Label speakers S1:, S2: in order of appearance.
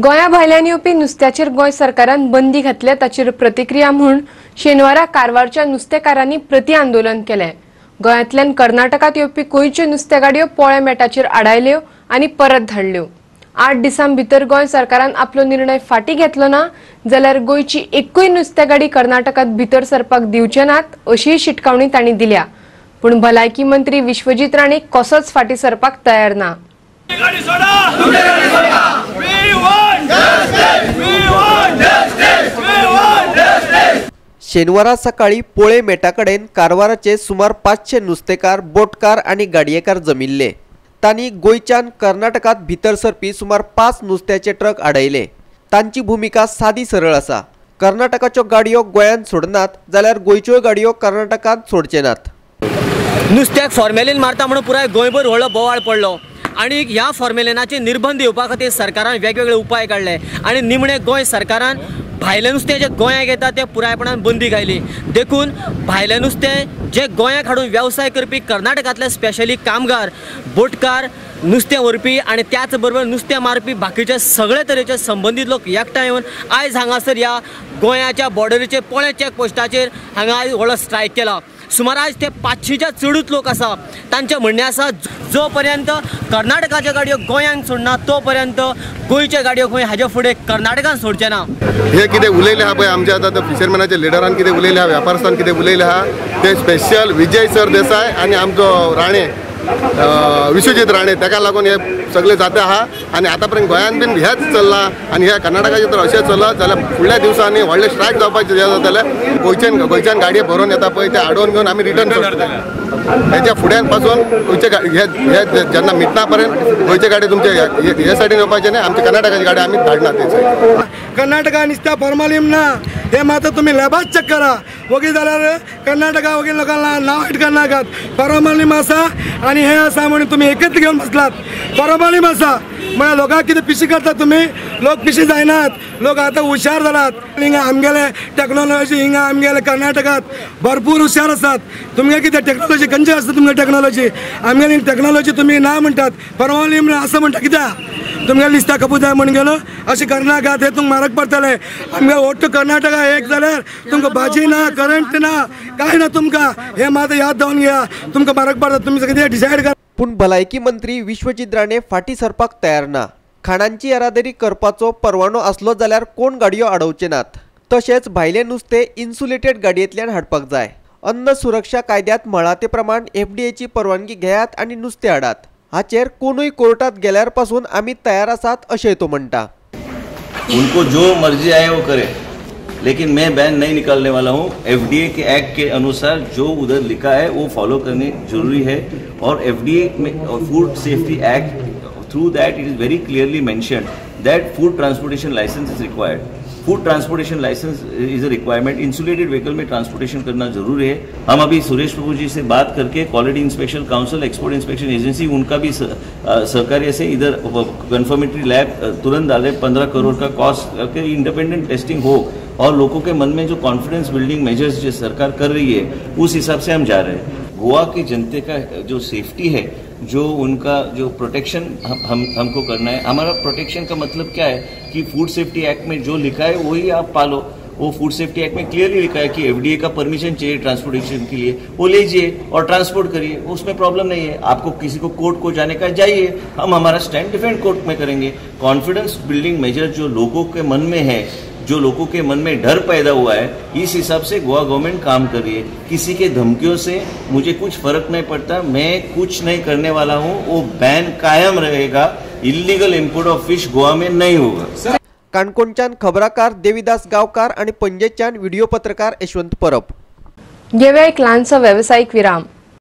S1: गोंया भायल्यान येवपी नुस्त्याचेर गोंय सरकारान बंदी घातल्या ताचेर प्रतिक्रिया म्हूण शेनवारा कारवारच्या नुस्तेकारांनी प्रति आंदोलन केलें। गोंयांतल्यान कर्नाटकांत येवपी गोंयच्यो नुस्ते गाडयो पोळे मेटाचेर आडायल्यो आनी परत धाडल्यो। 8 दिसां भितर गोंय सरकारान आपलो निर्णय फाटीं घेतलो ना जाल्यार गोंयची एकूय नुस्ते गाडी कर्नाटकांत भितर सरपाक दिवचे नात अशीय शिटकावणी तांणी दिल्या। पूण भलायकी मंत्री विश्वजीत राणे कसोच फाटीं सरपाक तयार ना।
S2: शेनवारा सकाळी पोळे मेटाकडेन कारवाराचे सुमार 500 नुस्तेकार, बोटकार आनी गाडयेकार जमिल्ले। तांणी गोंयच्यान कर्नाटकांत भितर सरपी सुमार 5 नुस्त्याचे ट्रक आडयले। तांची भुमिका सादी सरळ आसा, कर्नाटकाच्यो गाडयो गोंयांत सोडनात जाल्यार गोंयच्यो गाडयो कर्नाटकांत सोडचे नात।
S3: नुस्त्याक फॉर्मेलीन मारता म्हणून पुराय गोंयभर व्हडलो बोवाळ पडलो आनी ह्या फॉर्मेलिनाचे निर्बंध येवपा खातीर सरकारान वेगवेगळे उपाय काडले आनी निमणे गोंय सरकारान भायलें नुस्तें जें गोंयांत येता तें पुरायपणान बंदी घाली। देखून भायलें नुस्तें जे गोंयांत हाडून वेवसाय करपी कर्नाटकांतले स्पेशली कामगार, बोटकार, नुस्तें व्हरपी आनी त्याच बरोबर नुस्तें मारपी बाकीचे सगळे तरेचे संबंदीत लोक एकठांय येवन आयज हांगासर ह्या गोंयाच्या बॉर्डरीचे पोळे चॅक पोस्टाचेर हांगा आयज व्हडलो स्ट्रायक केला। सुमार आयज ते 500च्या चडूच लोक आसा। तांचें म्हणणें आसा जो पर्यंत कर्नाटकाच्यो गाडयो गोंयांत सोडना तो पर्यंत गोंयच्यो गाडयो खंय हाजे फुडें कर्नाटकान सोडचे ना।
S4: हे कितें उलयले आहा पळय आमच्या आतां फिशरमॅनाच्या लिडरान कितें उलयले आहा, व्यापारस्थान कितें उलयले आहा ते स्पेशल विजय सर देसाय आनी आमचो राणे विश्वजीत राणे ताका लागून हे सगळे जाता आहा। आनी आतां पर्यंत गोंयांत बीन हेंच चल्लां आनी ह्या कर्नाटकाचें तर अशें चल्लां जाल्यार फुडल्या दिवसांनी व्हडले स्ट्रायक जावपाचें जातलें। गोंयच्यान गाडये भरून येता पळय ते आडोवन घेवन आमी रिटर्न सोडटले। हेच्या फुड्यान पासून गोंयचे हे जेन्ना मिटना पर्यंत गोंयचे गाडी तुमचे हे सायडीन येवपाचे न्ही, आमचे कर्नाटकाची गाडी आमी धाडना ते सायडीन।
S5: कर्नाटका नुस्त्या फॉर्मालीन ना हे मात्र तुम्ही लॅबात चेक करा, वगीर जाल्यार कर्नाटका वगीर लोकांना नांव वायट करनाकात। फॉर्मालीन आसा आनी हे आसा म्हणून तुमी एकत्र घेवन बसलात। फॉर्मालीन आसा म्हळ्यार लोकांक कितें पिशी करतात तुमी, लोक पिशी जायनात, लोक आतां हुशार जालात। हिंगा आमगेले टॅक्नोलॉजी हिंगा आमगेले कर्नाटकांत भरपूर हुशार आसात। तुमगे कितें टॅक्नोलॉजी खंयची आसता तुमगे टॅक्नोलॉजी, आमगेली टॅक्नोलॉजी तुमी ना म्हणटात, फॉर्मालीन आसा म्हणटा कित्याक तुमगे लिस्ता खपूं जाय म्हण गेलो अशें करनाकात, हे तुमकां म्हारग पडटलें। आमगे वट्ट कर्नाटका एक जाल्यार तुमकां भाजी ना, करंट ना, कांय ना तुमकां, हे मात याद दवरून घेया, तुमकां म्हारग पडटा, तुमी कितें डिसायड करा।
S2: पूण भलायकी मंत्री विश्वजीत राणे फाटीं सरपाक तयार ना। खाणांची येरादारी करपाचो परवानो आसलो जाल्यार कोण गाडयो आडोवचे नात। तशेंच भायलें नुस्तें इन्सुलेटेड गाडयेंतल्यान हाडपाक जाय। अन्न सुरक्षा कायद्यांत म्हळां ते प्रमाण एफडीएची परवानगी घेयात आनी नुस्तें हाडात। हाचेर कोणूय कोर्टात गेल्यार पासून आमी तयार आसात अशें तो म्हणटा।
S6: उनको जो मर्जी आए वो करे, लेकिन मैं बैन नहीं निकालने वाला हूँ। एफडीए के एक्ट के अनुसार जो उधर लिखा है वो फॉलो करने जरूरी है और एफडीए में food safety act through that it is very clearly mentioned that food transportation licence is required. Food transportation licence is a requirement. Insulated vehicle में ट्रांसपोर्टेशन करना जरूरी है। हम अभी सुरेश प्रभु जी से बात करके quality inspection council, export inspection agency, उनका भी सहकार्य से इधर कन्फर्मेटरी लैब तुरंत डाले। 15 करोड़ का कॉस्ट करके इंडिपेंडेंट टेस्टिंग हो और लोगों के मन में जो कॉन्फिडेंस बिल्डिंग मेजर्स जो सरकार कर रही है उस हिसाब से हम जा रहे हैं। गोवा की जनता का जो सेफ्टी है, जो उनका जो प्रोटेक्शन हमको करना है। हमारा प्रोटेक्शन का मतलब क्या है कि फूड सेफ्टी एक्ट में जो लिखा है वही आप पालो। वो फूड सेफ्टी एक्ट में क्लियरली लिखा है कि एफडीए का परमिशन चाहिए ट्रांसपोर्टेशन के लिए, वो लीजिए और ट्रांसपोर्ट करिए, उसमें प्रॉब्लम नहीं है। आपको किसी को कोर्ट को जाने का जाइए, हम हमारा स्टैंड डिफेंड कोर्ट में करेंगे। कॉन्फिडेंस बिल्डिंग मेजर जो लोगों के मन में है, जो लोगों के मन में डर पैदा हुआ है, इस हिसाब से गोवा गवर्नमेंट काम कर रही है। किसी के धमकियों से मुझे कुछ फर्क नहीं पड़ता, मैं कुछ नहीं करने वाला हूँ। वो बैन कायम रहेगा, illegal import of fish Goa में नहीं होगा।
S2: काणकोणच्यान खबराकार देवीदास गांवकार आणि पणजेच्यान व्हिडिओ पत्रकार यशवंत परब।
S1: घेऊया एक लहानसा व्यावसायिक विराम।